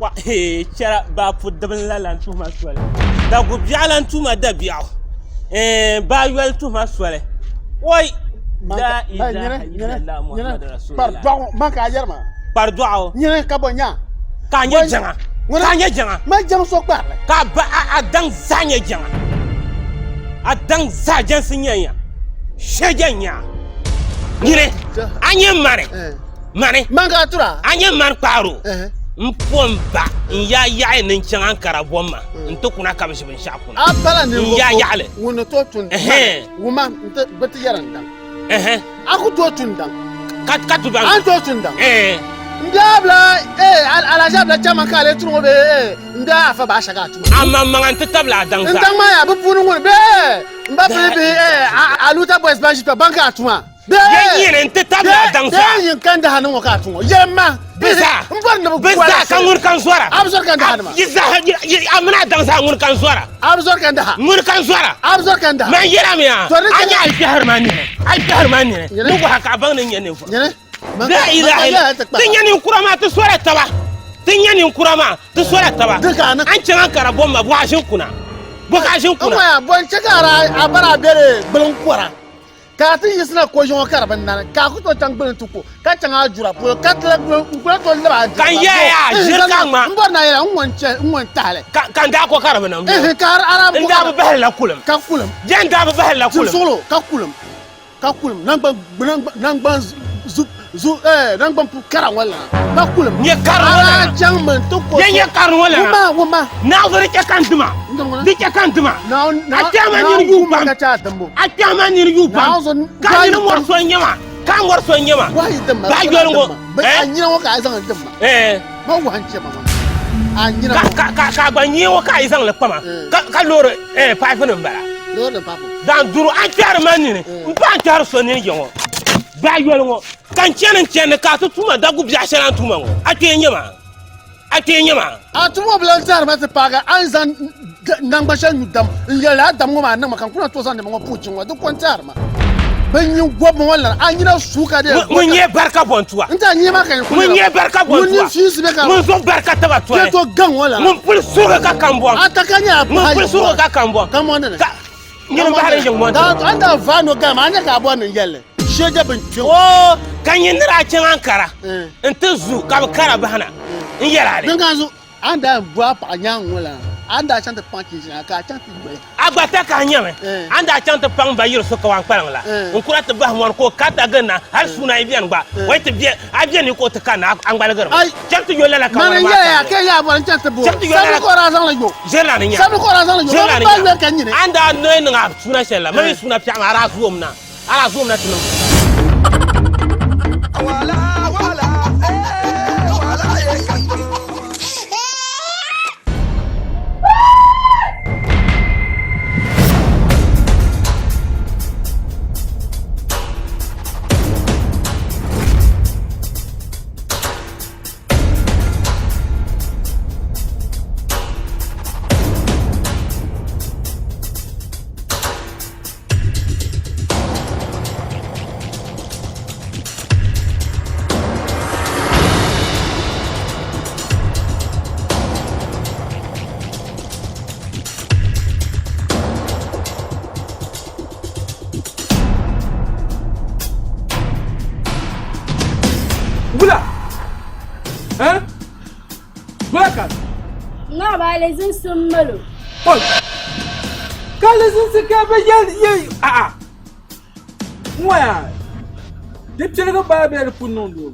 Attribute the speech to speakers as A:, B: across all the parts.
A: Chɛra baapu dibin la lan tuhima soli. Dagu biɛɣu lan tuhima dabiɛɣu. Baa yoli tuhima soli. Oi! La ilaha illallah Muhammadu Rasulullah.
B: Man ka a yɛri maa.
A: Kpari dɔɣu.
B: Nyini ka bɔ nya.
A: Ka a nyɛ jaŋa. Ka a nyɛ jaŋa.
B: Ma jaŋ so kparili.
A: Ka a daŋ zaa nyɛ jaŋa. A daŋ zaa jɛnsi nyɛ ya. Shɛ jɛn nya. Nyini a nyɛ mani. Mani.
B: Man ka a tura.
A: A nyɛ mani kpaaro. N po n ba n yaa yaɣi ni n chaŋ Ankara bomma n ti kuna ka bi ʒi binshaɣu kuna.
B: A pala
A: N yaa yaɣili.
B: Ŋun ni tooi tun wuma n ti bi ti yɛri n daŋ. A ku tooi tun daŋ.
A: Ka tu baŋ.
B: A ni tooi tun daŋ. N bia abila Alhaji abila chairman ka a lee tuni ŋɔ bee n bia afa baasha ka a tuma.
A: A maŋmaŋa n ti tabili a daŋ zaa.
B: N daŋ maa yaa bi puuni ŋuni bee n ba pili bihi Aluta boys ban ʒi kpɛ ban ka a tuma.
A: Bɛ nyini n ti tabili a daŋ zaa.
B: Bee yin kan daha ni ŋɔ ka a tuŋɔ. Yɛlim ma.
A: Bɛ zaa.
B: N bɔri ni
A: bɛ zaa ka ŋuni kan zɔra.
B: A bi zɔri kan daha nima.
A: Yi zaa a mini a daŋ zaa ŋuni kan zɔra.
B: A bi zɔri kan daha.
A: Ŋuni kan zɔra.
B: A bi zɔri kan daha.
A: Man yɛla mi a. A nyɛ a yi kpɛhiri ma nini. A yi kpɛhiri ma nini. Ni waha ka a baŋ ni n nyɛ ninvuɣu.
B: Nyini.
A: La ilaha illa. Ti nyɛ ninkura maa ti sɔla taba. Ti nyɛ ninkura maa ti sɔla taba. An chaŋ Ankara bomma bɔɣa ʒini kuna. Bɔɣa ʒini kuna.
B: N ŋɔya bɔ n chɛ ka a bara a bɛri gbuliŋ kɔra. Ka a ti yiɣisina ko yiŋɔ ka di bi nani, ka a ku tooi chaŋ gbuli nti ku, ka chaŋ a jura polo, ka ti lahi guli n-ku lahi tooi lab a jura
A: Ka n yɛya, ʒiri ka ŋma.
B: M bɔri ni a yɛla, n ŋɔ n-chɛ, n ŋɔ n-tahi li.
A: Ka n daa ko ka di bi niŋ bɛ.
B: Ihi, ka a daa bi
A: N
B: ko
A: daa
B: ka
A: bi bahiri la kulim.
B: Ka kulim.
A: Jɛ n daa bi bahiri la kulim.
B: Timsuɣulo, ka kulim, ka kulim, naŋgban, naŋgban zu, zu, eh, naŋgban pu kara ŋɔ lana, ka kulim.
A: Nyɛ kari ŋɔ lana.
B: A daa chaŋ mi nti ko
A: Nyɛ nyɛ kari ŋɔ lana.
B: Wumma, wumma.
A: Naawuni di chɛ ka n dima. Di chɛ ka n dima.
B: A
A: kpɛhi ma nini yuui pam. A kpɛhi ma nini yuui pam. Ka a nini ŋɔri so n-nyɛ ma. Ka a ŋɔri so n-nyɛ ma. Ba yoli ŋɔ. Eh? Ka a gba nyee ŋɔ ka a yi zaŋ li kpa ma. Ka loori paipu nim bala. Dan duru a kpɛhiri ma nini. M pa n kpɛhiri so nini ŋɔ. Ba yoli ŋɔ. Ka n chani n chani ka a ti tuma dagu biɛɣu shɛli a ni tuma ŋɔ. A kpee n-nyɛ ma. A kpee n-nyɛ maa.
B: A tumo bi lan zahiri ma ti paagi a ni zaŋ naŋgban shɛli nyu dam n-yɛli a dam ŋɔ maa niŋ ma ka n ku lan tooi zaŋ nɛma ŋɔ puhi jiŋ ŋɔ, di ko n-tɛhiri ma. Bɛ nyin gɔbimi ŋɔ lana, a nyina suui ka di yɛn
A: Ŋun nyɛ barika bɔntua.
B: N ti a nyee maa ka yɛn ku
A: Ŋun nyɛ barika bɔntua.
B: Ŋun nini fiisi be ka
A: Ŋun zuɣu barika taba tɔli.
B: Kpe to gaŋ ŋɔ lana.
A: Ŋun puli surigi ka kambɔŋ.
B: A ta ka nyɛ a
A: Ŋun
B: paɣa
A: puli surigi ka kambɔŋ.
B: Kambɔŋ dini.
A: Ka nyini bahiri yiŋ ŋɔ
B: dini. A ni daa vaai no gama, a nya ka a bɔri ni n yɛli li. Shɛja bin kpiɔŋ.
A: Oo, ka nyini ni daa chaŋ Ankara nti zu ka bɛ kara bahina n yɛl a li.
B: Din ka zu, a ni daa bu a paɣa nyaŋ ŋɔ la, a ni daa chaŋ ti paŋ chinchina ka a chaŋ ti yoli.
A: A gba ta ka a nyami, a ni daa chaŋ ti paŋ ba yiri so kawaŋkpaliŋ la, n kura ti bahi mɔri ka o karita gili na, hal suuna yi beni gba, o yi ti be, a be ni ka o ti kanna a ŋmaligirimi. Chaŋ ti yoli lala kawani
B: Mani
A: maa
B: n yɛli ya,
A: ka
B: ka yi yaa bɔri n chaŋ ti bo.
A: Chaŋ ti yoli lala
B: Sabili ka o daa zaŋ li yo.
A: Ʒiri la ni nya.
B: Sabili ka o daa zaŋ li yo.
A: Ʒiri la
B: Ba
A: ni
B: bi
A: nya.
B: yoli ka nyini.
A: A ni daa ni niŋ a suuna shɛli la, mani suuna piɛɣu maa, a daa zoom na. Ala zoom na ti niŋ.
C: Wula! Eh? Wula ka?
D: Ŋa ba alizinsi m-mali o.
C: Oi! Ka alizinsi ka bɛ yɛli yɛ a'a. Ŋɔya di piligi baa bee di pun niŋ doo?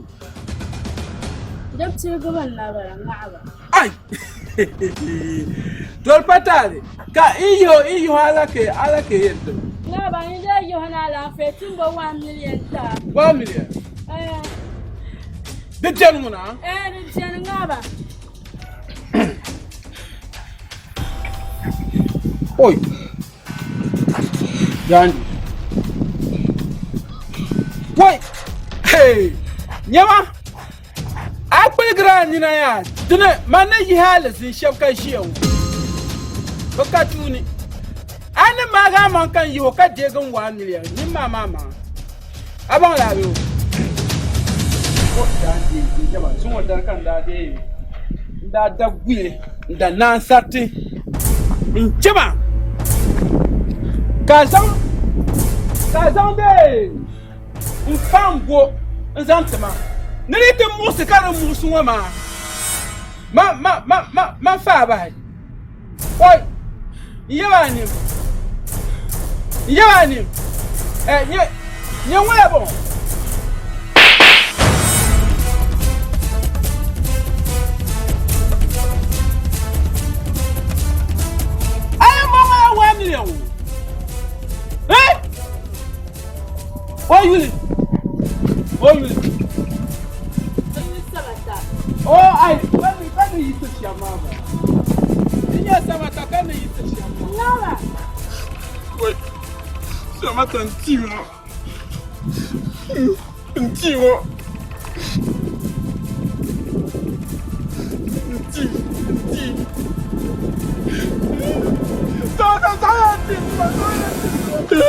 D: Di piligi bi na bala ŋaɣiba.
C: Ai! Doli pa taali ka n yihi o n yihi o alaka alaka yɛn ti ma.
D: Ŋaɣiba n lee yihi o ni alaafee timbo 1 million taa.
C: 1 million?
D: Eh.
C: Di beni ŋuna?
D: Eh, di beni ŋaɣiba.
C: Oi! Gandhi. Wai! Hey! Nyama! A kpuligira a nina yaa dini man ni yihi a lizin shɛb ka ʒiya ŋɔ. Bɛ ka tuuni. A ni maagi a maŋ ka n yihi o ka deegi n waa miliya nyin maa maa maa. A baŋ la a bee o? O daa deei, nyama, zuŋɔ dari ka n daa deei. daa da guya n da naansariti n chɛma ka zaŋ ka zaŋ bee n fa n bo n zaŋ ti ma ni di ti muɣisi ka di muɣisi ŋɔ maa ma ma ma ma ma fa bahi oi n yɛba a nim n yɛba a nim ɛ nyɛ nyɛ ŋɔya bɔŋɔ Ayi mɔŋɔ ya 1 million o. Eh? O yuli. O yuli. O ai, kani kani yi ti shɛm maa ba. N nyɛ samata kani yi ti shɛm maa.
E: Wai, samata n ti ŋɔ. N ti ŋɔ. N ti, n ti. Samata zaɣa n ti ŋɔ, zaɣa n ti ŋɔ.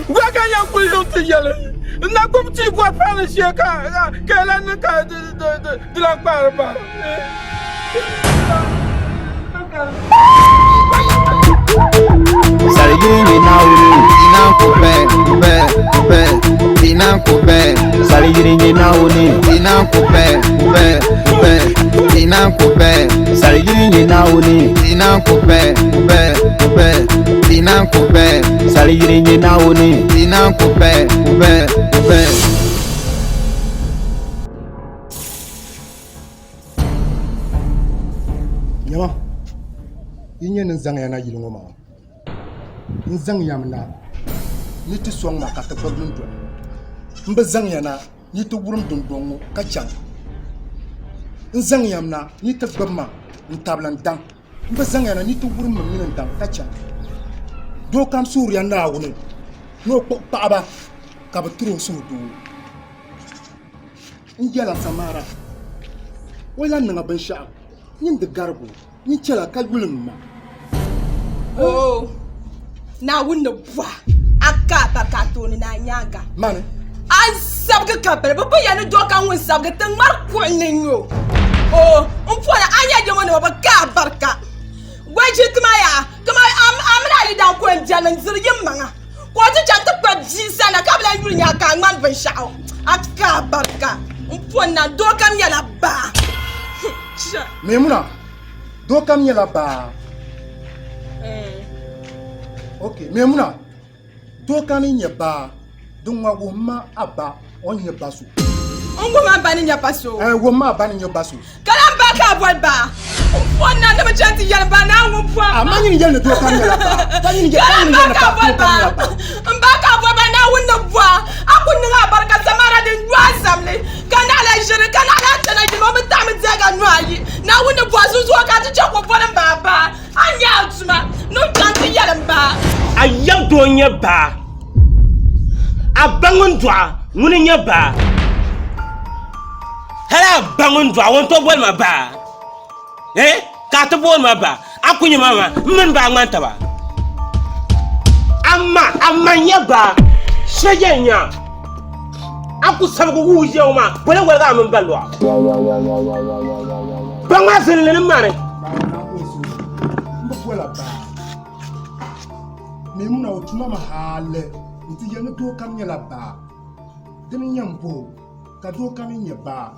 E: Gba ka yɛn kuli yuŋ ti yɛli n na gbubi tia gɔri paani shee ka ka lan niŋ ka di lan kpaari bara.
F: Sarigiri nyɛ Naawuni.
G: Dina ko bɛ bɛ bɛ dina ko bɛ
F: Sarigiri nyɛ Naawuni.
G: dina ko bɛ bɛ bɛ dina ko bɛ
F: Sarigiri nyɛ Naawuni.
G: dina ko bɛ bɛ bɛ dina ko bɛ
F: Sarigiri nyɛ Naawuni.
G: dina ko bɛ bɛ bɛ.
B: Nyama, yi nyɛ ni n zaŋ ya na yili ŋɔ maa, n zaŋ ya mi na ni ti sɔŋ ma ka ti gbibi dundoli. M bi zaŋ ya na ni ti wurim dundɔŋ ŋɔ ka chaŋ. N zaŋ ya mi na ni ti gbibi ma n-tabili n daŋ. M bi zaŋ ya na ni ti wurim m mini n daŋ ka chaŋ. Doo kam suhiriya Naawuni ni o kpuɣi paɣiba ka bɛ tiri o suhudoo. N yɛla Samara, o lan niŋ a binshɛɣu, nyin di garig o, nyin chɛla ka yuli m ma.
H: Oo, Naawuni ni bɔh a ka a barika a tooni ni a nyaaŋa.
B: Mani.
H: A sabigi ka bali, bɛ bi yɛli ni doo kam ŋun sabigi ti ŋmari kuɣu ni n-nyɛ o. Oo, m pɔri a nya jɛmɔnima bi ka a barika. Wɛji ti ma yaa, kaman a mini a yidana ko n-beni n-diri yi maŋa. Ka o ti chaŋ ti kpa bia sanna ka bi lan yuli nya ka a ŋmani binshɛɣu, a ka a barika m-pɔn na, doo kam nyɛla baa.
B: Maimuna, doo kam nyɛla baa. Ok, Maimuna, doo kam n-nyɛ baa, din ŋɔ wuhim ma a ba o ni nyɛ ba so.
H: N wuhim a ba ni nyɛ ba so.
B: Ɛɛ, wuhim ma a ba ni nyɛ ba so.
H: Ka lan ba ka a boli baa. N pɔn na ni bɛ chaŋ ti yɛli ba naa ŋun pɔn ma.
B: Amaa nyini yɛli ni doo kam nyɛla baa. Ka nyini
H: Ka lan ba
B: yɛli ni
H: ka a boli
B: doo kam
H: baa.
B: nyɛla baa.
H: N ba ka a boli baa Naawuni ni bɔ a, a ku niŋ a barika Samara din nyo a samli, ka naɣila ʒiri, ka naɣila a chana yili o mi taɣimi deeg a nuhi ayi. Naawuni ni bɔ a zuzuo ka a ti chɛ ka o boli m ba a baa. A ni nya a tuma ni o chaŋ ti yɛli m baa.
A: A yab doo n-nyɛ baa. A ba ŋun dɔɣi a, ŋuni n-nyɛ baa. Hali a ba ŋun dɔɣi o n-tooi boli ma baa. Eh? Ka a ti booni ma baa. A ku nya ma maa, m mini baa ŋmani taba. A ma, a ma n-nyɛ baa. Shɛja n-nyɛ a. A ku sabigi wuhi ʒiya ŋɔ maa, boli woligi a mini ba lɔɣu. Ba maa zinli ni mani.
B: M bi bola baa. Maimuna o tuma mi hali nti yɛli ni doo kam nyɛla baa. Dini n-nyɛ m bɔh o ka doo kam n-nyɛ baa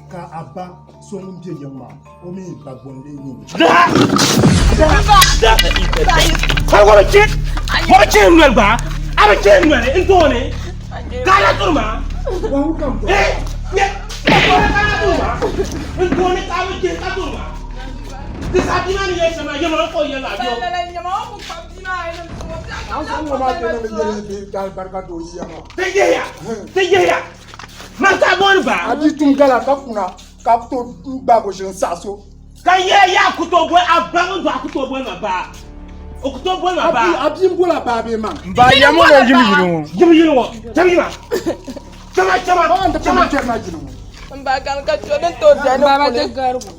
B: ka a ba so ŋun be yiŋ maa o mi ba gbɔ n-lee nyɛ o.
A: O bi chihi noli gba, a bi chihi noli n tooni ka a na turi ma.
B: Bɔhigu ka m bɔh o.
A: N tooni ka a bi chihi ka turi ma. Di saha bia maa ni yɛli shɛm maa, yɛma ka o yɛli maa bɛ o. Ti yihiya, ti yihiya. Man ka a booni baa.
B: A bi tum gala ka kuna ka ku tooi gbaag o ʒili n-saɣis o.
A: Ka yɛli yaa ku tooi boli a ba ŋun dɔɣi ku tooi boli ma baa. O ku tooi boli ma baa.
B: A bia m-boli a baa bee man?
E: M ba yɛm o ni o yim yili ŋɔ.
A: Yim yili ŋɔ. Cham yima. Chama chama.
B: Ba n-ti pam n-kpɛrina yili ŋɔ.
H: M ba gari ka chɛ din tooi beni
D: M ba ba
H: kuli.
D: di garibu.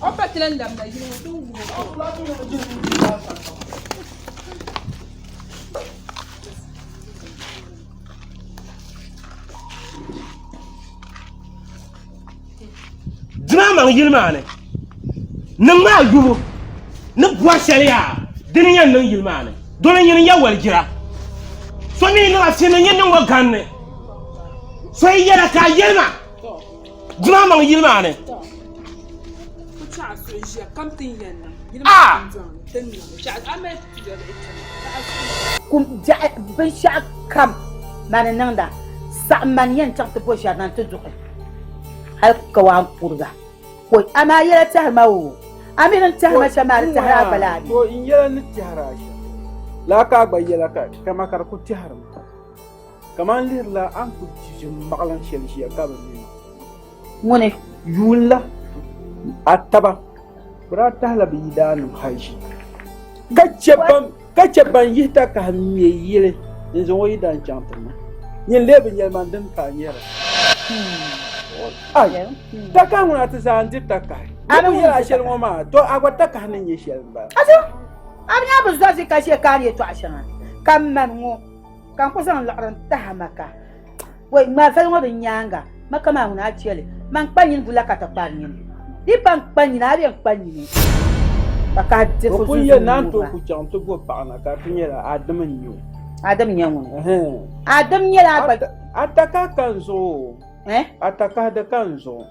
D: O pa ti lan labina yili ŋɔ ti wuhi o.
A: Dima maŋ yili maa ni. Niŋ maa yubu ni bɔri shɛli yaa dini yɛn niŋ yili maa ni. Doli nyini n-yɛ walijira. So mi niŋ a finni nyin niŋ o ganni. So yi yɛla ka a yɛli ma dima maŋ yili maa ni.
D: Ah!
I: Kum biɛhi binshɛɣu kam mani niŋda saɣim mani yɛn chaŋ ti bo ʒɛri na nti duɣi hali ka waan kuriga koi amaa yɛla tɛhiri ma oo a mi ni tɛhiri ma shɛm maa di tɛhiri a gba laa
C: To n yɛla ni tɛhiri a shɛm laa ka a gba yɛla ka kama ka di ku tɛhiri ma kaman lihirila a ni ku di ʒim maɣilim shɛli ʒiya ka bi mi ma.
I: Ŋuni?
C: Yuun la a taba bɛ daa tahila bɛ yidaannim hal ʒi, ka chɛ ban yihi takahi ŋme yili n-zaŋ o yidan chaŋ ti niŋ. Nyin lee bi nyɛli man dini ka a nyɛra? Ai, takahi ŋuna ti zaa n-diri takahi. Di ku yɛl a shɛli ŋɔ maa, tɔ a gba takahi ni nyɛ shɛli m-bala.
I: Azo, a bi nya bɛ zɔri ʒi ka shee ka a ni yɛtɔɣa shɛŋa ka m mani ŋɔ, ka n ku zaŋ liɣiri n-tahi ma ka. Wai ŋmaa vali ŋɔ din nyaaŋa, maka maa ŋuna a chɛ li. Man kpa nyini bula ka ti kpari nyini. Di pa n-kpa nyini, a bɛ n-kpa nyini. Ka ka di
C: O
I: ku
C: pun
I: zunzun
C: yɛli ni a ni
I: ŋɔ
C: tooi
I: ba.
C: ku chaŋ ti bo paɣa na ka di ti nyɛla a dim n-nyɛ o.
I: A dim n-nyɛ ŋuni?
C: Ɛhɛn.
I: A dim nyɛla a gba.
C: A takahi ka n zuɣu o.
I: Eh?
C: A takahi di ka n zuɣu.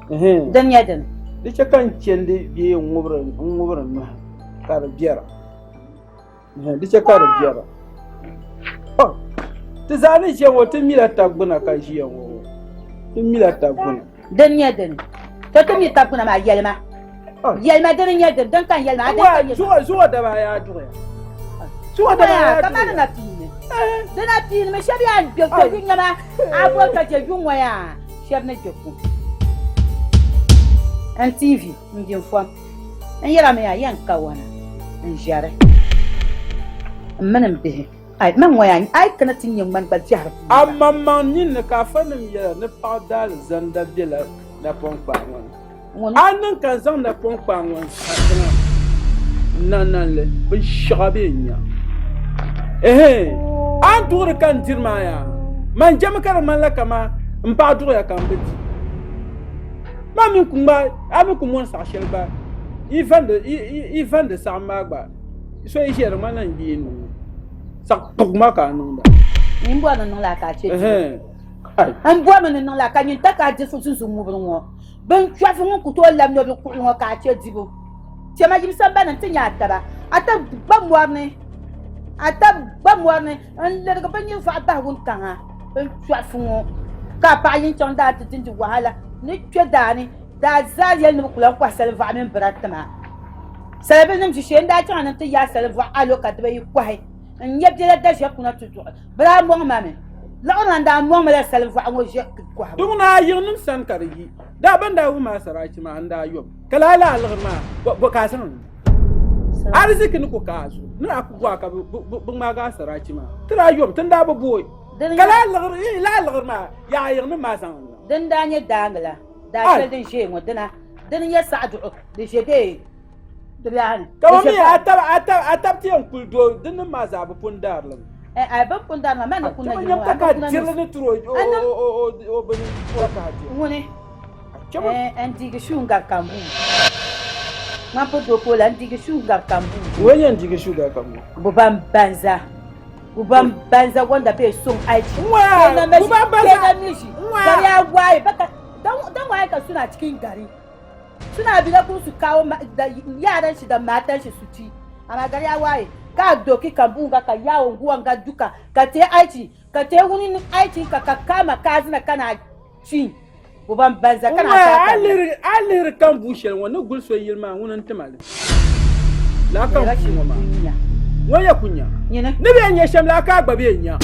C: Ɛhɛn.
I: Din nyɛ dini?
C: Di chɛ ka n chandi bee n-ŋubiri n nuhi ka di biɛra. Di chɛ ka di biɛra. Ti zaa ni ʒiya ŋɔ ti mila tab gbuna ka ʒiya ŋɔ ti mila tab gbuna.
I: Din nyɛ dini to ti mi tab gbuna maa yɛlima yɛlima dini nyɛ dini din ka n yɛlima a din ka yɛlima.
C: Zuɣu daba ayi a duɣuya. Zuɣu daba ayi a
I: duɣuya. Kamani na piini di na piini mi shɛba yaa n kpɛ kpɛ yu nyɛma a boli ka je yu ŋɔ yaa shɛba ni kpɛ kum n TV n di n fom. N yɛla mi a yɛn ka wana n ʒɛri n mini n bihi. Ai, man ŋɔ yaa, a yi kana ti nya ŋmani gba biɛhiri puuni
C: A
I: la.
C: maŋmaŋ nini ka afanim yɛla ni paɣ daalizanda bela napɔŋ kpaa ŋɔ ni.
I: Ŋuni?
C: A niŋ ka n zaŋ napɔŋ kpaa ŋɔ n-sa tiŋa n-na nanli binshɛɣu bee n-nya. Ɛhɛn, a ni duɣiri ka n diri maa yaa, man jɛmi ka di ŋmanila kaman m paɣ duɣiya ka m bi di. Ma mi ku ŋmaai, a mi ku mɔni saɣ shɛli gba, yi vandi saɣim maa gba, so yi ʒiya di ŋmanila n gbiyi niŋ saɣ kpug ma ka a niŋda.
I: N bɔri ni niŋ la ka a chɛ dibu. N bɔrimi ni niŋ la ka nyin ta ka a dirifu zunzun ŋubiri ŋɔ. Binchɔɣifu ŋun ku tooi labi nɔbili kuɣili ŋɔ ka a chɛ dibu. Chɛma yim sambani nti nya a taba, a tab gba mɔri ni, a tab gba mɔri ni n-lirigi bɛ nyinvɔɣu bahi wuntaŋa. Binchɔɣifu ŋɔ ka a paɣa yin chaŋ daa ti dindi wahala ni kpe daa ni daa zaa yɛli ni bɛ ku lan kɔhi salinvɔɣu mini bira ti ma. Salabilinim ʒishee n-daa chaŋ ni nti yaai salinvɔɣu alo ka dibayi kɔhi n-nya bɛ la daʒiɛri kuna ti duɣi. Bɛ daa mɔŋ ma mi. Liɣiri na n-daa mɔŋ ma la salinvɔɣu ŋɔ ʒe kɔhibu.
C: Di ŋuna a yiŋnim sani ka di yi. Daa bɛn daa wum a saraachi maa n-daa yom, ka lala laa liɣiri maa bɔ ka a zaŋ li. Ariziki ni ku ka a zuɣu ni a ku bɔhi ka bɛ ŋmaagi a saraachi maa. Ti daa yom, ti ni daa bi booi. Ka laa liɣiri, laa liɣiri maa yaa a yiŋnim maa zaŋ li niŋ.
I: Din daa nyɛ daangi la, daa shɛli din ʒiɛya ŋɔ dina, dini n-nyɛ saɣiduɣu di ʒe bee di biɛhi ni.
C: Ka bɛ mi a tab, a tab, a tab ti yɛn kuli do dinnim maa zaa bɛ pun daari li mi.
I: Ɛ, ai bɛ pun daari ma, man ni kuli na
C: Chɛ
I: yili
C: nyam
I: ŋɔ,
C: ka
I: a
C: ka
I: bi kuna
C: dirili
I: ni
C: ni tiri o, o, o, o bini o kahi diri.
I: Ŋuni?
C: Chɛ bɛ.
I: Ɛ, n diigi shuu n-gari kambuu. Ŋman pun doo pola, n diigi shuu n-gari kambuu.
C: Ŋuni n-yɛn diigi shuu gari kambuu?
I: Buban banza. Buban banza wanda bai son aiki.
C: Buban banza.
I: Ke namiji. Gari ya waye baka dan waye ka suna cikin gari. Suna bi da kun su kawo da yaran shi da matan shi su ci. Amma gari ya waye ka doki kan bunga ka yawon guwan ga duka ka te aiki ka te wurin aikin ka ka kama kazina kana ci. Buban banza kana
C: ta. A lihiri kan bu shɛli ŋɔ ni guli so yili maa ŋuni n-tima li. Laa ka n ŋɔ maa. Ŋɔ yɛ ku nya. Ni bɛ nya shɛm laa ka a gba bɛ nya.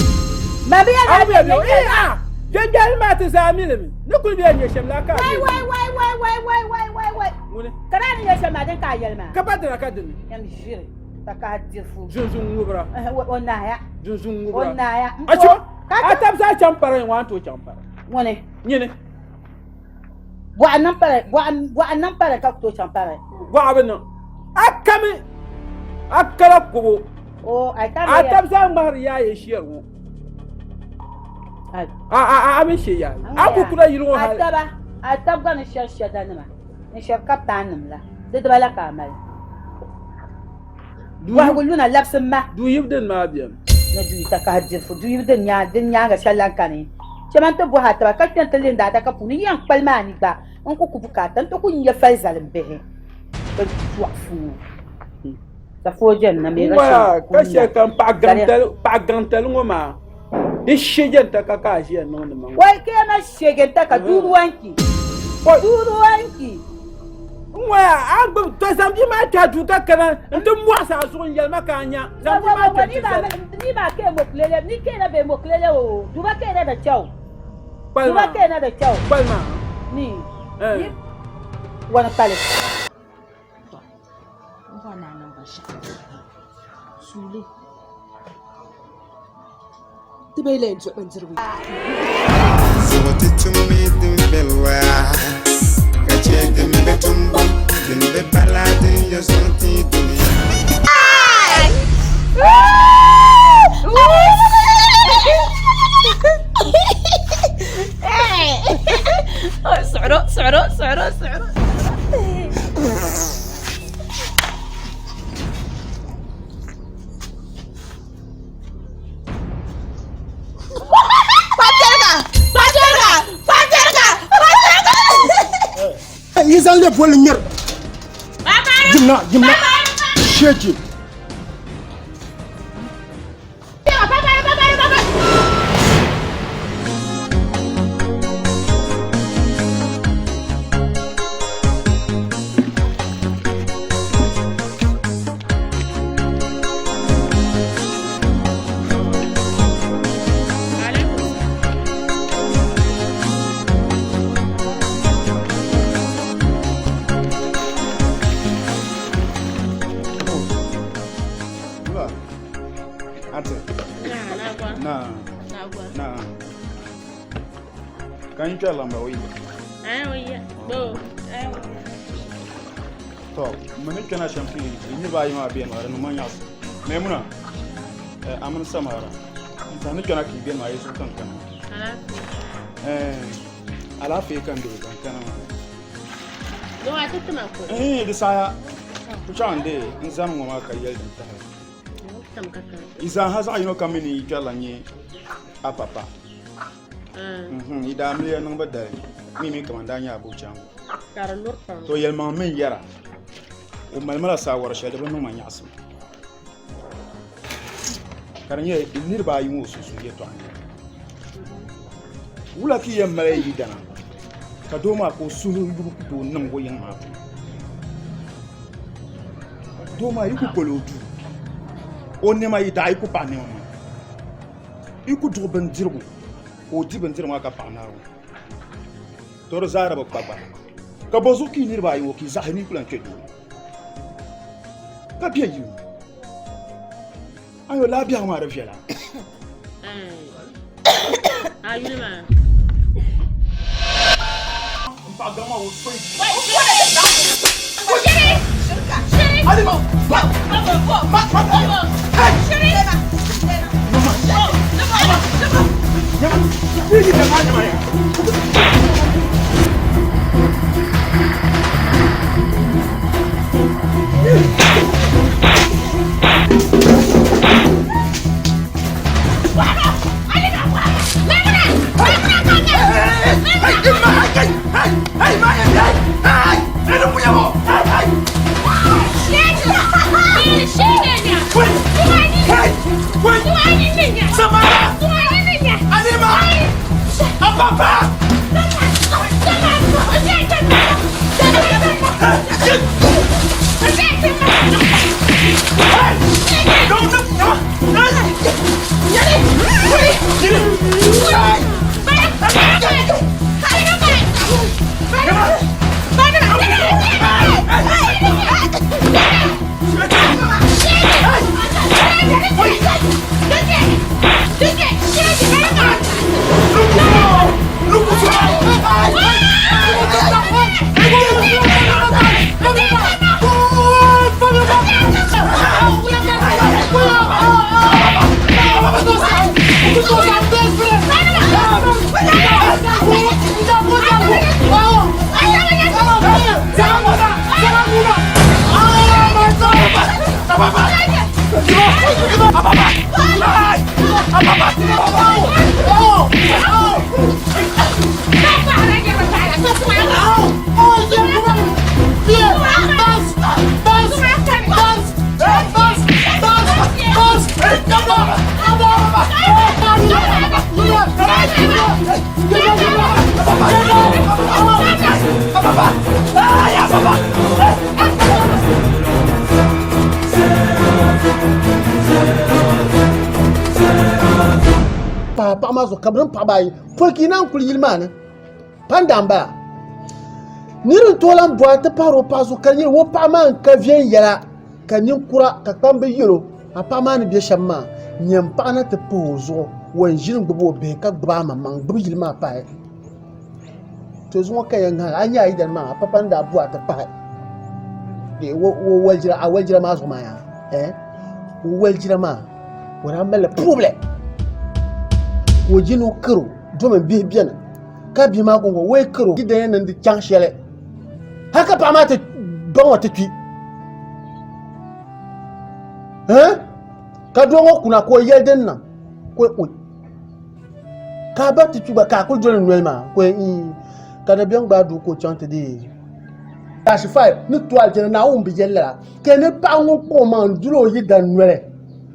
I: Ma bɛ yɛn
C: bɛ bɛ ee a jɛnjɛli maa ti zaa mi li mi. Ni kuli bɛ nya shɛm laa ka a bɛ
I: nya. Wai wai wai wai wai wai wai wai.
C: Ŋuni.
I: Ka daa ni nya shɛm maa din ka a yɛli maa.
C: Ka pa dina ka dini.
I: Yɛm ʒiri ka ka diri fu.
C: Zunzun ŋubira.
I: O naaya.
C: Zunzun ŋubira.
I: O naaya.
C: Acho a tabi zaa chaŋ para ŋɔ a ni tooi chaŋ para.
I: Ŋuni.
C: Nyini.
I: Bɔɣu niŋ pali, bɔɣu, bɔɣu niŋ pali ka ku tooi chaŋ pali.
C: Bɔɣu bi niŋ. A kami, a kala kubu.
I: O, ai ka
C: A tabi zaa ŋmahiri yaaye shɛri ŋɔ.
I: Ai.
C: A, a, a, a mi she yaaye. A ku kura yili ŋɔ
I: A
C: hali.
I: taba. A tab gba ni shɛri shɛdanima n-shɛri kapitaannima la, di diba la ka a mali. Bɔhigu luna labisi ma.
C: Duuyibu dini maa beni.
I: Ni duuyi takahi dirifu duuyibu din nyaaŋa shɛli lan kani. Chɛ ma n-ti bɔhi a taba ka kpe nti lindi adaka puuni n yɛn kpali maa ni gba n ku ku bukaata nti ku nya fali zali m bihi bɛ tɔɣifu ŋɔ.
C: N-waya ka shɛli kam paɣa gaŋtali ŋɔ maa di shɛjɛnta ka ka a ʒiya niŋdi ma ŋɔ.
I: Wai ka ma shɛjɛnta ka duuri wanki duuri wanki.
C: N-waya a gbubi to zaŋ bia maa kpɛ a duu ka kana n-ti mɔɣisi a zuɣu n-yɛli ma ka a nya zaŋ bia maa kpɛ ti zali.
I: Ni maa ke mokulele ni ke na be mokulele o duba ke na da kyɛw duba ke na da kyɛw
C: kpalima
I: ni ni wani kpali.
D: Tɔ, n bɔri ni a niŋ binshɛɣu suuli ti bee lee duɣi bindirigu.
J: Zuɣu ti tummi din viɛla ka chɛ din be tumbu din be pala din yɛn sɔŋ ti dunia.
H: Suɣuro, suɣuro, suɣuro, suɣuro.
B: Yi zaŋ le bolli ŋmɛri jimna jimna sheji.
K: Ate. Na. Na. Ka n kpɛri lamba o yi. To, mi ni kpɛna shɛm ti niriba ayi maa beni maa di niŋ ma nyaɣisi. Maimuna, a mini Samara, n tɛhi ni kpɛna ka yi beni maa yi zuɣu ka n kana. Alaafee ka n doli ka n kana maa. Di saha ku chaŋ n dee n zani ŋɔ maa ka yɛli din tahi. Yi zaaha zaɣ yino kam mi ni yi kpɛrila nyɛ a papa. Yi daa miliya niŋ bi dali mi mi kaman daa nyɛ abuchangu. To yɛlimaŋ mi n yɛra o mali ma la saawara shɛli di bi niŋ ma nyaɣisim. Ka di nyɛ niriba ayi ŋɔ sunsuuni yɛtɔɣa n-nyɛ li. Wula ka yi yɛn mali yi yidana ka doo maa ka o suhu yubu ku tooi niŋ o yiŋ maa puuni? Doo maa yi ku koli o duu, o nɛma yi daɣi yi ku paɣi nɛma maa, yi ku duɣi bindirigu ka o di bindirigu maa ka paɣi Naawuni, to di zaa di bi kpa gba. Ka bɔzuɣu ka yi niriba ayi ŋɔ ka yi zaɣisi ni yi ku lan kpe duu ni ka be yi ni? Ayo laa biɛhigu maa di viɛla.
D: A yuli maa.
K: N paɣa gaŋ maa o soyi.
B: Pahi paɣa maa zuɣu ka bɛ niŋ paɣaba ayi pɔi ka yi naan kuli yili maa ni panda n bala niri n tooi lan bɔhi ti pahiri o paɣa zuɣu ka di nyɛ o paɣa maa n ka viɛnyɛla ka ninkura ka kpambi yɛl o a paɣa maa ni bɛ shɛm maa nyɛm paɣa na ti pahi o zuɣu o yɛn ʒini gbubi o bihi ka gbubi a maŋmaŋ gbubi yili maa pahi to zuŋɔ ka yɛn ŋahi a nyɛ a yidana maa a papa ni daa bo a ti pahi a walijira maa zuɣu maa yaa o walijira maa o daa malila puɣibili ka o jini o karo domi bihi biɛni ka bihi maa konko o yi karo yidana ni di chaŋ shɛli hali ka paɣa maa ti baŋ o ti kpi ka doo ŋɔ kuna ka o yɛli din niŋ ka o ka a ba ti kpi gba ka a kuli doli noli maa ka o yɛli ka dabiɛm gbaai doo ka o chaŋ ti deei dashi 5 ni to alijana Naawuni bi yɛli lala ka ni paɣa ŋun kpuɣi o maŋ n doli o yidan noli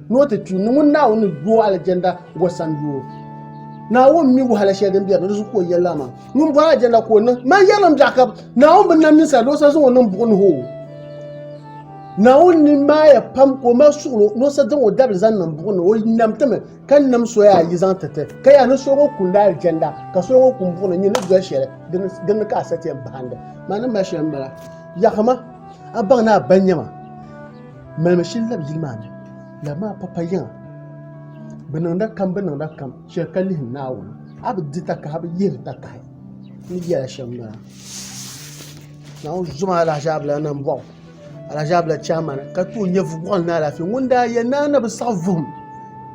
B: ni o ti kpi ni ŋun Naawuni ni yo alijanda o sani yoo Naawuni mi wahala shɛli din bɛ di zuɣu ka o yɛli lala maa ŋun bɔri alijanda ka o niŋ man yɛrimi biɛɣu ka Naawuni bi nam ninsal di o sa zaŋ o niŋ buɣu ni hoo Naawuni ni maaya pam ka o mali suɣulo ni o sa zaŋ o dabili zaŋ niŋ buɣu ni o nam timi ka nam soya ayi zaŋ ti ti ka yaa ni soli ŋɔ kundi alijanda ka soli ŋɔ kuni buɣu ni nyɛ ni doli shɛli dinni ka a sa ti yɛn bahindi maa ni mali shɛli m-bala yaɣima a baŋ ni a ba nyɛma malimi shili labi yili maa ni labimi a papa yiŋa bi niŋda kam bi niŋda kam shɛli ka lihi Naawuni a bi di takahi a bi yihiri takahi ni yɛla shɛm m-bala Naawuni zoma alahiʒaabila nambɔɣu alahiʒaabila chaamani ka ti o nyɛvuli wɔɣinli ni alaafee ŋun daa yɛn naan na bi saɣi vuhim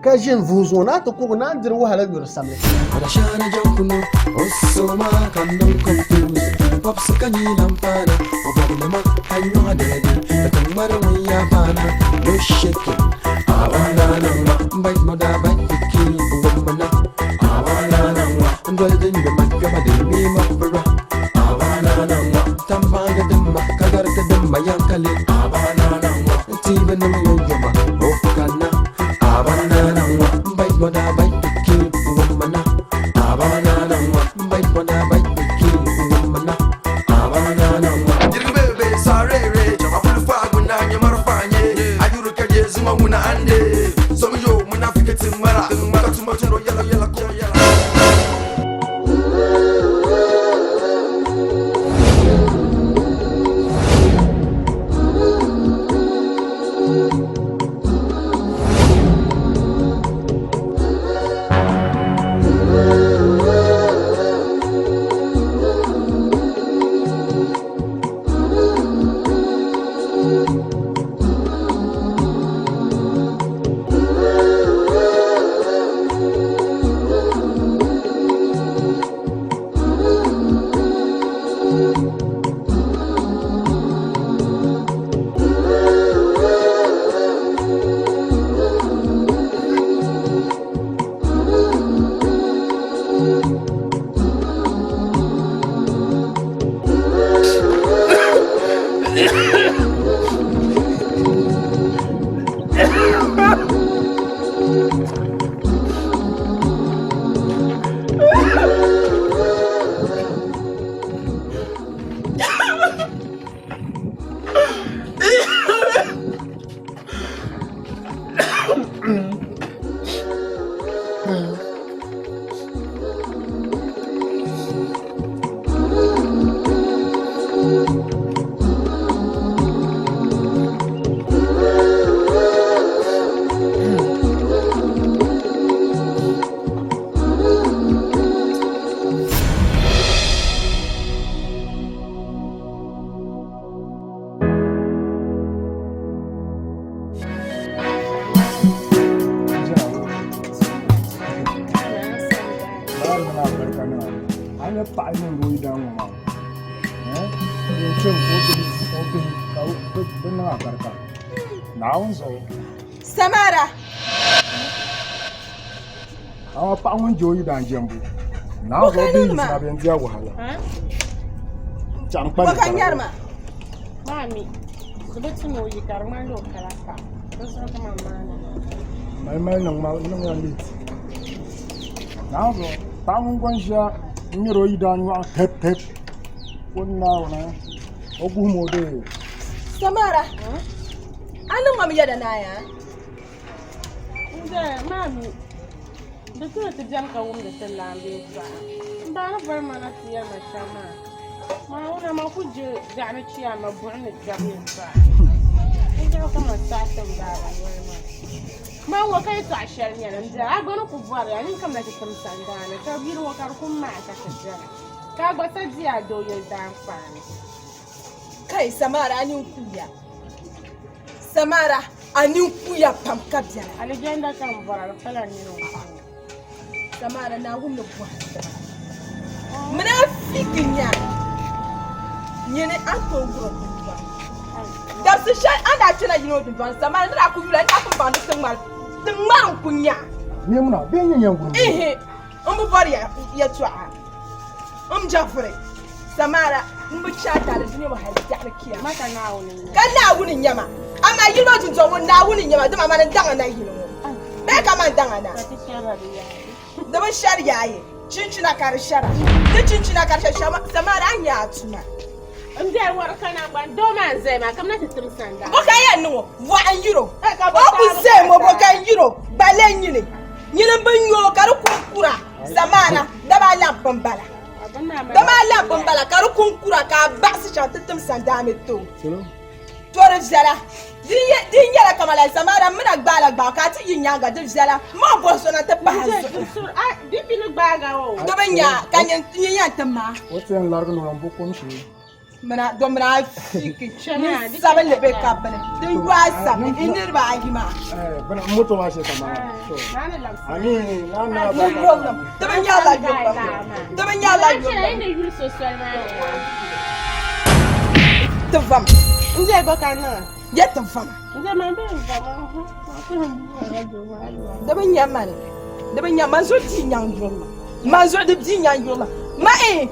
B: ka ʒini vuhim zuŋɔ ni a ti kurigi naan diri wahala yuri samli.
J: Adashana jankunu osoma ka niŋ confuse Popsi ka nyina m-paana o bɔbnima ka nyɔɣa dɛɛdi ka tiŋ ŋmari ŋun yaa paana no shaking Awanana m-bite mother bite pikin n-wumina Awanana n-doli din yoma kpɛma din mi ma bira Awanana tambaŋga dimma ka gariti dimma yankali Awanana n-tiibi niŋ yonyoma o kana Awanana m-bite mother bite pikin n-wumina Awanana m-bite mother bite pikin n-wumina Awanana
L: Jirgi sarere chama pulfa guna nyamar fanye ayuru kaje zuma muna ande somiyo munafike timara maka tuma tundo yala yala ko yala.
B: Naawuni zuɣu.
H: Samara.
B: Amaa paɣa ŋun je o yidaan jɛmbu, Naawuni zuɣu bɛ yiɣisina bɛ n-di a wahala. Chaɣim kpa
H: Bɔ ka nyari ma?
D: Maami, di bi tu ni o yi ka di ŋmanila o kala paɣa. Di zuɣu ka man maani.
B: Mali mali niŋ ma niŋ ya late. Naawuni zuɣu paɣa ŋun gba n-ʒiya n-ŋmɛri o yidaan nyɔɣu hip hip o ni Naawuni o guhim o dee.
H: Samara, a niŋ ma mi yɛda naai aa?
D: N-daya, maami, di tu ni ti beni ka wumdi ti laamba yɛtɔɣa. M ba ni boli ma na ti yɛli ma shɛm maa, maa wuna man ku je biɛɣuni chiyaama buɣim ni kpɛbu yɛtɔɣa. Di zuɣu ka man saɣi ti m baaba noli maa. Man ŋɔ ka yɛtɔɣa shɛli nyɛli, m biɛri a gba ni ku bɔri ya, nyin kamina ti tim sandaani, ka yili ŋɔ ka di ku maai ka ti beni, ka a gba sa di a doo yili daankpaani.
H: Kai, Samara, a nini kuuya. Samara, a nini kuuya pam ka biɛla.
D: Alijanda ka n bɔra, di pala nini n-kuuya.
H: Samara, Naawuni ni bɔhi taba. Munafiki nya nyini a ni tooi wurim dundɔŋ. Dabisi shɛli a ni daa kpɛna yino dundɔŋ ni, Samara, ni daa ku yuli a, ni daa pun baŋ ni ti ŋmari n-ku nya.
B: Maimuna, bee n-nyɛ yɛn wurim dundɔŋ?
H: Ihi, m bi bɔri yɛtɔɣa. M jɛvuri, Samara, m bi chɛ a taali dunia ŋɔ hali biɛɣuni kiyama.
D: Ka
H: Naawuni n-nyɛ ma. Amaa yili maa dundɔŋ ŋɔ Naawuni n-nyɛ ma, dama mani n-daŋ a na yili ŋɔ. Bee ka man daŋ a na? Di bi shɛri yaayi, chinchina ka di shɛra. Di chinchina ka di shɛra, Samara, a nya a tuma.
D: M biɛri wɔri ka naŋgban doo maa n-zaya maa, kamina ti tim sandaani.
H: Bɔ ka yɛn niŋ o? Vɔɣu n-yir o. O ku zaya ŋɔ, bɔ ka n-yir o? Gballe nyini. Nyini m-bi nya o ka di ku kura. Samara, dama a lahi pun bala. Dama a lahi pun bala ka di ku kura ka a baɣisi chaŋ ti tim sandaani ti o. To di viɛla. Di nyɛla kaman lala Samara m mi na gbaala gbaai ka a ti yi nyaaŋa di viɛla. M ma bɔhi so na ti pahi a zuɣu. Di bi nya ka nyin yɛn ti ma.
B: O ti yɛn larigi ni o yɛn bo kom shee.
H: Mina domina fiki ni sabinli bɛ ka bini din yo a sabili i niriba ayi maa.
B: Bini moto maa shee ka maa. Ani na na
H: ba. Ni yollim di bi nyɛla yollim di bi nyɛla yollim. Ti vam.
D: N je bɔ ka niŋ.
H: Ye ti vam. Di bi nya mani di bi nya man zuɣu di nyaŋ yurima man zuɣu di bi nyaŋ yurima ma eh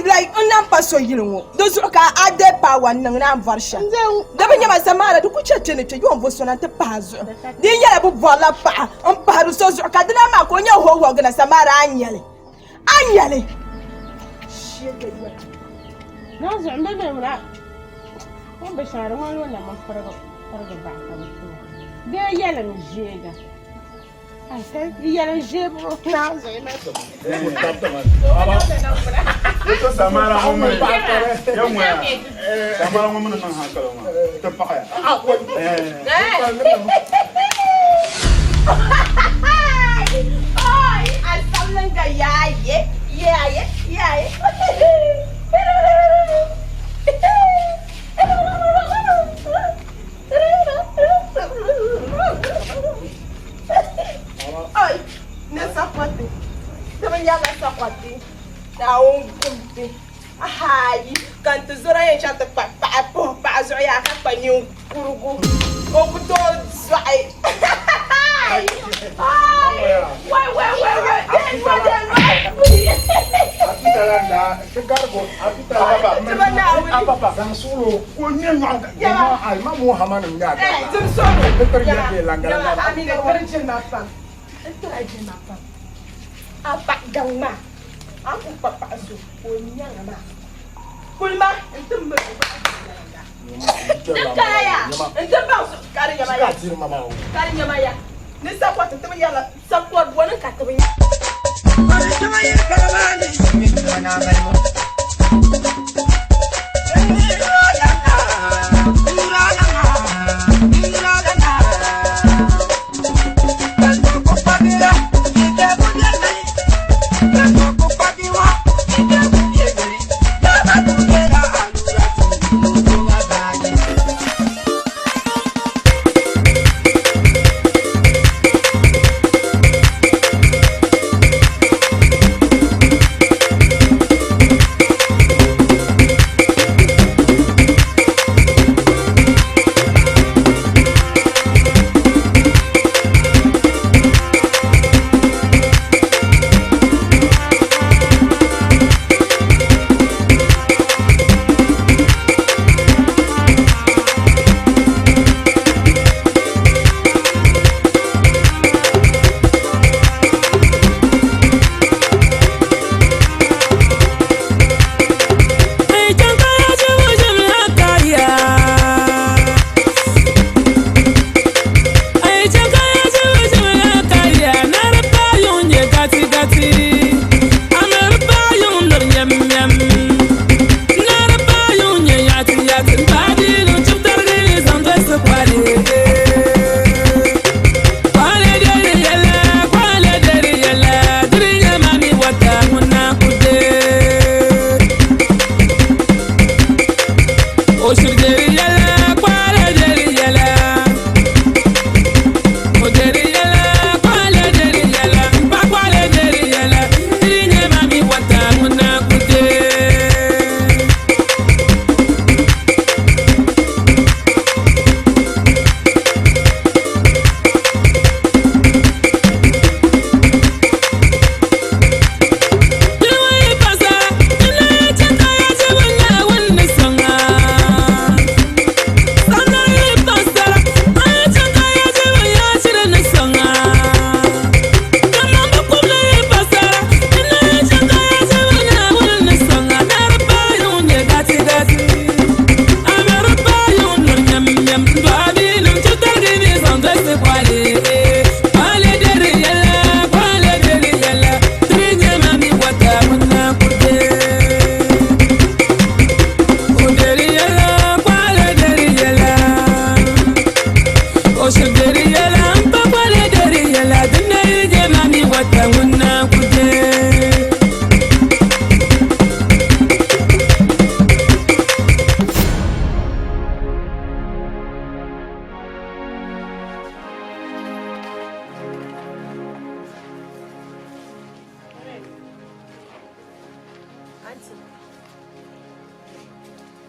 H: like n lan pa so yili ŋɔ di zuɣu ka a dee pawa n niŋ ni a ni bɔri shɛm di bi nyɛma Samara di ku chɛ kpe ni kpe yom bo so na nti pahi a zuɣu di yi nyɛla bɛ bɔrila paɣa n pahiri so zuɣu ka dina maa ka o nyɛ hoowɔgina Samara a ni nyɛli a ni nyɛli Oi, ne sakwati. Ti bi nyɛla sakwati. Naawuni gumti. Ahayi, ka n ti zɔra yɛn chaŋ ti kpa paɣa puhi paɣa zuɣu yaa ka kpa ninkurigu. O ku tooi zɔɣi. Ahayi! Wai wai wai wai! Deen nɔ deen nɔ! A paɣa gaŋ maa a ni ku kpa paɣa so ka o nyaŋa maa kulima n ti miri o din kana yaa n ti baŋ so ka di nyɛma ya ka di nyɛma ya ni sakɔti ti bi yɛrila sakɔri bɔni ka ti bi nya.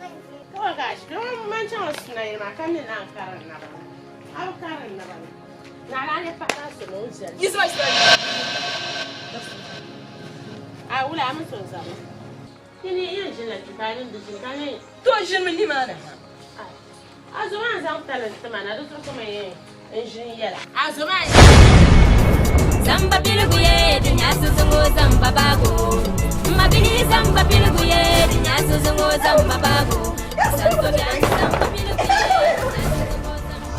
D: Aunty. Oh gosh, man chaŋ suna yili maa ka mi naan kari naba ni. A bi kari naba ni. Naɣila a nyɛ paɣa so ni o zali.
H: Yisima yisima.
D: A wula a mi so zabi. Kini yɛn ʒinila kpe ka a niŋ di ʒini ka nyɛ.
H: To ʒinimi nimaani ha.
D: A zo maa n-zaŋ talent ti ma na, di zuɣu ka man yɛn n ʒini yɛla. A zo maa.
M: Zamba piligu ye di nyaasi zuŋɔ zamba baago. M ma bihi zamba piligu ye di nyaasi zuŋɔ zamba baago. Santo biɛni zamba piligu ye di nyaasi zuŋɔ zamba.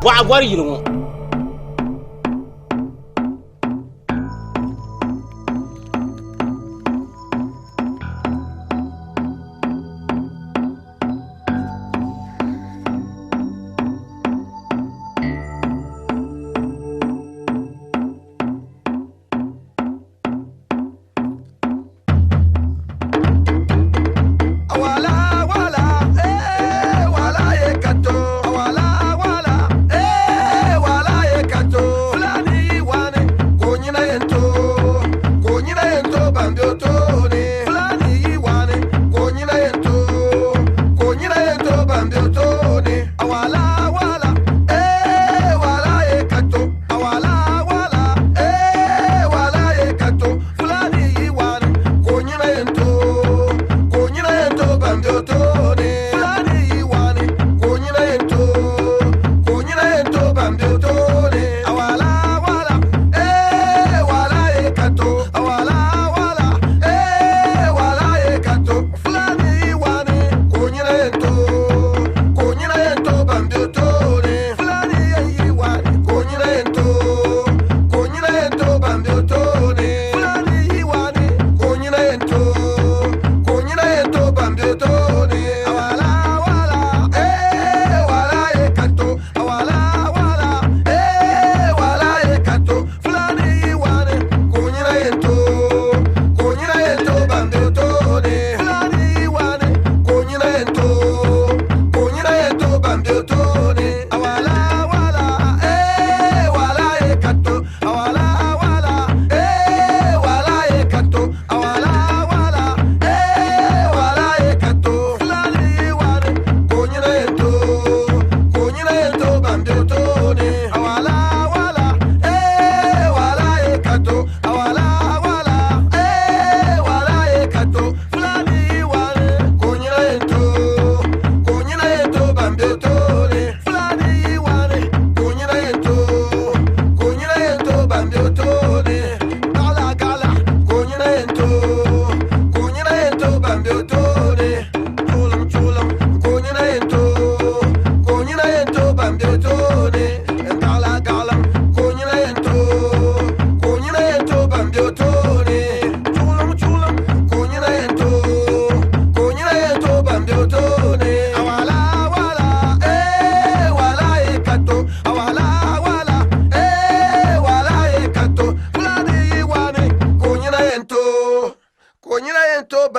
A: Bɔɣa gɔri yili ŋɔ.
L: Wala wala eh wala ye kato wala wala eh wala.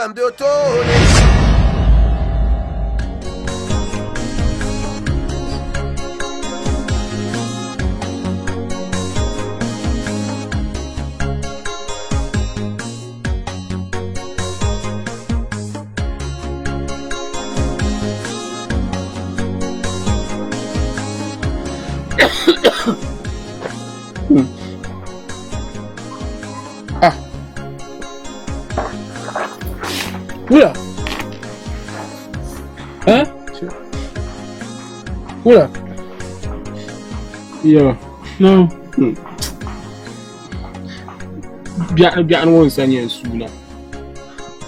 L: ban be o tooni.
C: Ah. Wula. Eh? Wula.
E: Yo.
C: No.
E: Biɛɣuni biɛɣuni ŋɔ n-sa nyɛ n suuna.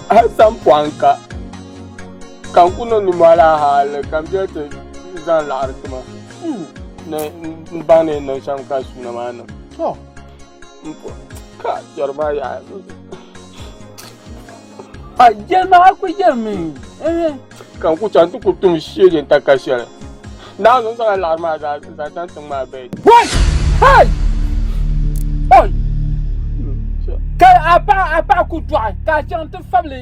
E: A san pɔhim ka, ka n ku niŋ nimmohi laa hali ka m beli ti zaŋ laɣiri ti ma ni m baŋ ni yɛn niŋ shɛm ka suuna maa niŋ. Ka kpɛri maa yaha.
C: A yɛli ma a ku yɛlimi.
E: Ka n ku chaŋ ti ku tum sheegi n taka shɛli. Naawuni n zaŋla laɣiri maa zaa zaŋ chaŋ tiŋ maa bɛɛ.
C: Wai! Hai! Oi! Ka a paɣa a paɣa ku dɔɣi ka a chaŋ ti fabili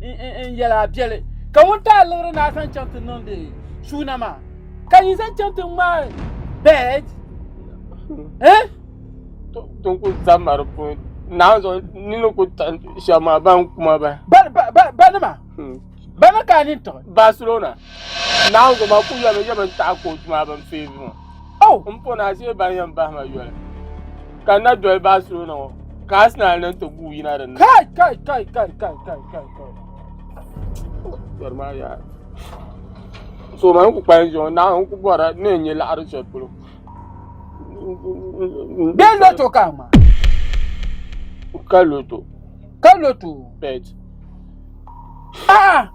C: n yɛli a biɛli ka ŋun ti a liɣiri ni a zaŋ chaŋ ti niŋdi suuna maa ka yi zaŋ chaŋ ti ŋmaai bɛd. Eh?
E: Din ku zama di puuni naawuni zuɣu nini ku taɣi shɛba maa ban kuma bahi.
C: Banima? Bana ka a nini tiɣi?
E: Barcelona. Naawuni zuɣu maa ku yɛmi yɛmi n taɣi coach maa bin feebi ŋɔ.
C: Oh!
E: N pɔ ni ashee ban yɛn bahi ma yoli ka n na doli Barcelona ŋɔ ka Arsenal ni ti guui yina din ni.
C: Kai kai kai kai kai kai kai kai.
E: Kpɛri maa yaa. So man ku kpalim ʒiya ŋɔ Naawuni ku bɔrila ni n nyɛ laɣiri shɛli polo.
C: Bee loto ka a ŋma?
E: Ka loto.
C: Ka loto?
E: Bet.
C: Ah!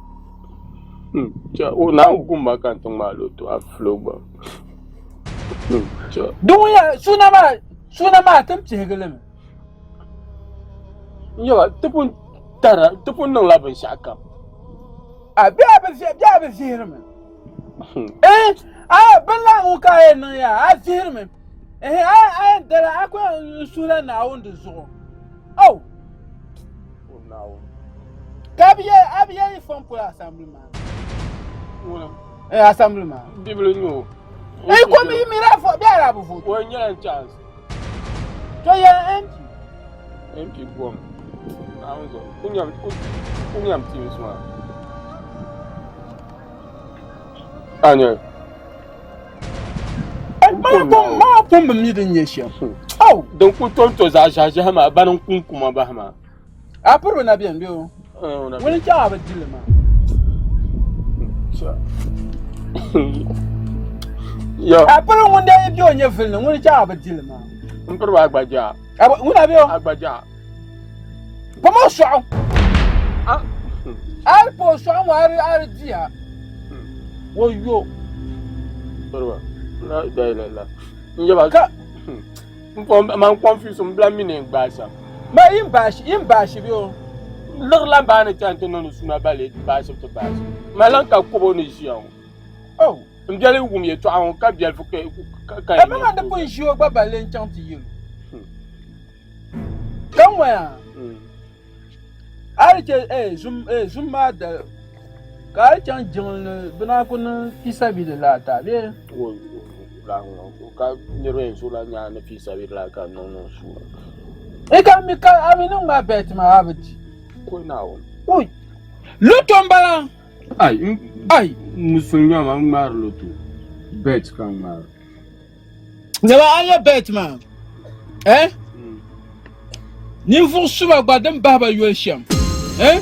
E: O naan gumma ka n ti ŋmaa loto a fulo gba.
C: Di ŋun ya suuna maa suuna maa ti ni pihigi li mi.
E: N yaba ti pun tara ti pun niŋla binshɛɣu kam.
C: A bee a bi bee a bi vihirimi. Eh, a bin lahi ŋun ka a yɛn niŋ yaa a vihirimi. Eh, a a yɛn dala a ku yɛn suhila Naawuni di zuɣu. Oh. Ka a bi yɛ a bi yɛ yi fɔn polo asambili maa. Eh, asambili maa.
E: Bibili n o.
C: Eh, ko mi mi ra fo bi ara bu vote.
E: O nyɛla chance.
C: To yɛ MP.
E: MP gom. Naawuni zuɣu. Ku nyam ku nyam teams maa. A nyɛ.
C: Maa pun bi mi din nyɛ shɛm.
E: Oh! Din ku tonto zaɣ ʒiɛhi ʒiɛhi maa bani n kunkuma bahi maa.
C: A piribi na bɛni bɛ o. Ŋuni chaŋ a bi dili maa. A piri ŋun dee yi bɛ o nyɛ vili ni ŋuni chaŋ a bi dili maa.
E: N piriba agbajaa.
C: Ŋuna bɛ o.
E: Agbajaa.
C: Pam o sɔɣu. A yi pa o sɔɣu ŋɔ a di diya. O yo.
E: Piriba. La ilaha illallah. N yaba
C: ka.
E: N pɔ man confuse n bila mini n gbaai shɛm.
C: Ma yin baashi yin baashi bɛ o.
E: Liɣiri lan baa ni chani ti niŋdi suna bale baashibu ti baashi. Ma lan ka kobo ni ʒiya ŋɔ.
C: Oh.
E: N biɛli wum yɛtɔɣa ŋɔ ka biɛlifu ka ka.
C: Ɛ ma di pun ʒi o gba balle n chaŋ ti yɛl o. Ka ŋɔya. A yi chɛ eh zum eh zum maa dali ka a yi chaŋ jiŋli ni bɛ naan ku niŋ fi sabilillah ti a bee?
E: Ka niriba yɛn suhurila nyaa ni fi sabilillah ka niŋ niŋ suuna.
C: I ka mi ka a mi niŋ maa bɛt maa a bi di.
E: Kuli Naawuni.
C: Ui! Loto m-bala.
E: Ai!
C: Ai!
E: Musulimi maa ŋmaari loto. Bet ka ŋmaari.
C: Nyɛla a nya bɛt maa eh? Ninvuɣ suma gba din bahi ba yoli shɛm eh?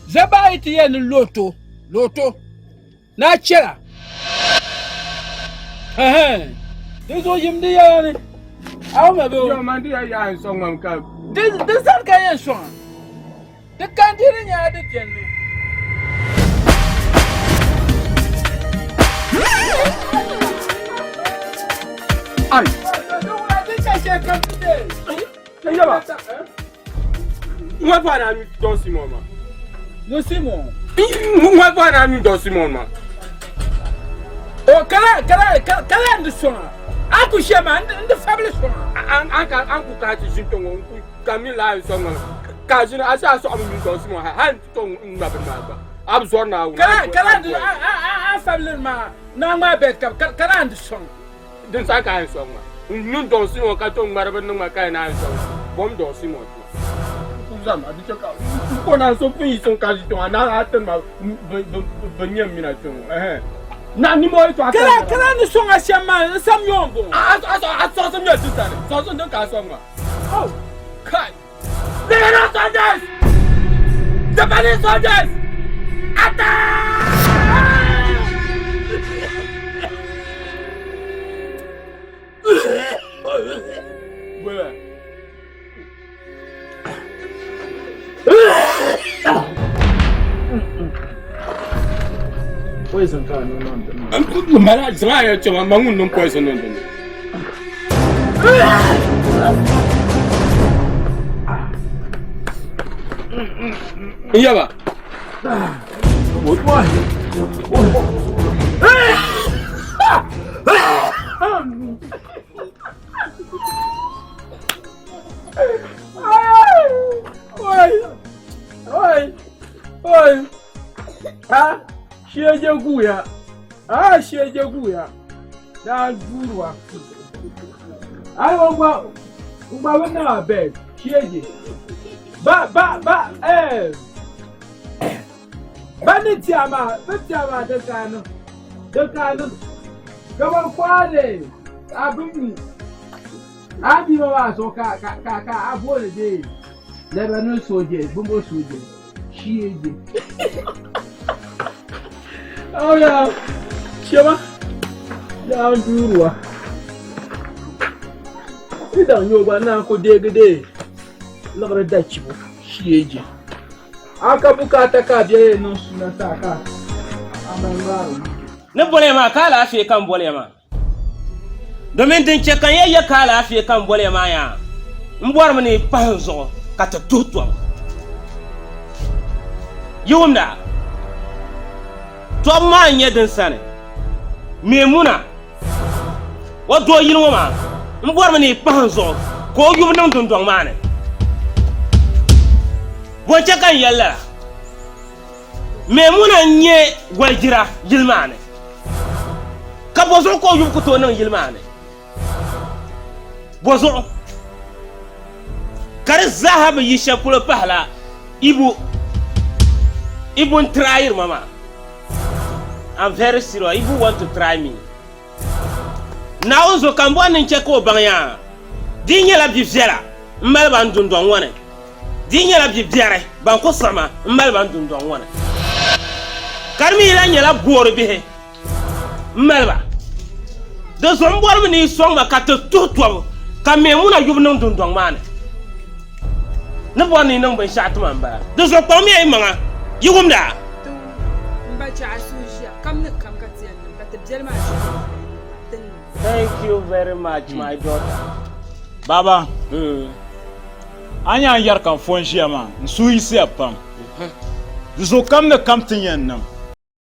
C: Zaba yi ti yɛli ni loto, loto, ni a chɛla eh, di zuɣu yim di yɛla ni a wumma bɛ
E: o. Man di ya yaa n sɔŋ mam ka.
C: Di zani ka yɛn sɔŋ a. Di kandiri nyɛla di beni mi.
E: Ai. Yaba. Ŋa fa na mi Don Simon ma.
C: Don Simon.
E: Ŋa fa na mi Don Simon ma.
C: O kala kala kala ndi sɔŋa. A ku shɛma ndi fabili sɔŋa.
E: An ka an ku ka ti ʒin kpɛ ŋɔ n ku ka mi la sɔŋ ŋɔ. Ka a ʒini a shee a sɔɣimi nyuli dɔɣisi ŋɔ hal nti to ŋ-ŋma bini maa gba. A bi zɔri Naawuni.
C: Ka naan di a fabiliri maa ni a ŋmaai bɛd ka ka naan di sɔŋ.
E: Din saha ka a yɛn sɔŋ ma. N nyuli dɔɣisi ŋɔ ka to ŋmari bini niŋ ma ka a naan sɔŋ ma. Bom dɔɣisi ŋɔ ti ma. N ku zam a di chɛ ka n ko naan so pun yiɣisi n ka ʒi kpɛŋɔ a naan a tiri ma bɛ nyɛ m mina kpɛŋɔ. Ɛhɛn. Na nimɔhi tɔɣa
C: ka Ka naan di sɔŋ a shɛm maa n sam nyɔ m-bɔŋɔ.
E: A sɔɣisim nyɛ ti sani. Sɔɣisim din ka a sɔŋ ma. Oh, kai! Lebanese soldiers! Japanese soldiers! Attack!
K: Poison ka niŋ niŋ dinni.
E: Mala zaŋ a yɛltɔɣa ma ŋun niŋ poison niŋ dinni. N yaba.
C: Oi! Oi! Oi! Ha? Shege guya. Ah, shege guya. Na duruwa. Ai ngwa ngwa we na bed. Shege. Ba ba ba eh. Ba ni tiama, ba tiama da kanu. Da kanu. Gaban kwale abin abi ma ba so ka ka ka ka abole de Lebanon soldiers, Bumbo soldiers, Shege. Oh yeah. Shema. Ya duruwa. Idan yo ba na ko degede. Lagre da chibo. Shege. Aka bukata ka biye no suna ta ka. Amangaro.
A: Ni boliya maa ka alaafee ka n boliya maa domin din chɛ ka n yɛn yɛ ka alaafee ka n boliya maa yaa n bɔrimi ni yi pahi n zuɣu ka ti tuhi tɔbu. Yi wumda? Tɔbu maa n-nyɛ din sani Maimuna o doo yili ŋɔ maa n bɔrimi ni yi pahi n zuɣu ka o yubu niŋ dundɔŋ maa ni. Bɔ n-chɛ ka n yɛli lala? Maimuna n-nyɛ walijira yili maa ni, ka bɔzuɣu ka o yubu ku tooi niŋ yili maa ni? Bɔzuɣu ka di zaaha bi yi shɛli polo pahila Ibu, Ibu n-tryiri ma maa. I'm very serious, Ibu want to try me. Naawuni zo ka m bɔri ni n chɛ ka o baŋ ya, di yi nyɛla bi viɛla m mali ba n dundɔŋ ŋɔ ni, di yi nyɛla bi biɛri ban ku siɣi ma m mali ba n dundɔŋ ŋɔ ni, ka di mi yi lahi nyɛla boori bihi m mali ba. Di zuɣu m bɔrimi ni yi sɔŋ ma ka ti tuhi tɔbu ka Maimuna yubu niŋ dundɔŋ maa ni. Ni bɔri ni yi niŋ binshɛɣu ti ma m-bala. Di zuɣu kpaŋmiya yi maŋa, yi wumdi a?
H: Ti wum m ba chɛ a suhu ʒiya kam ni kam ka ti yɛn niŋ ka ti biɛli maa ʒi ti ni.
A: Thank you very much my daughter.
K: Baba, a nya n yɛri ka n fo n-ʒiya maa, n suhu yiɣisiya pam. Di zuɣu kam ni kam ti yɛn niŋ.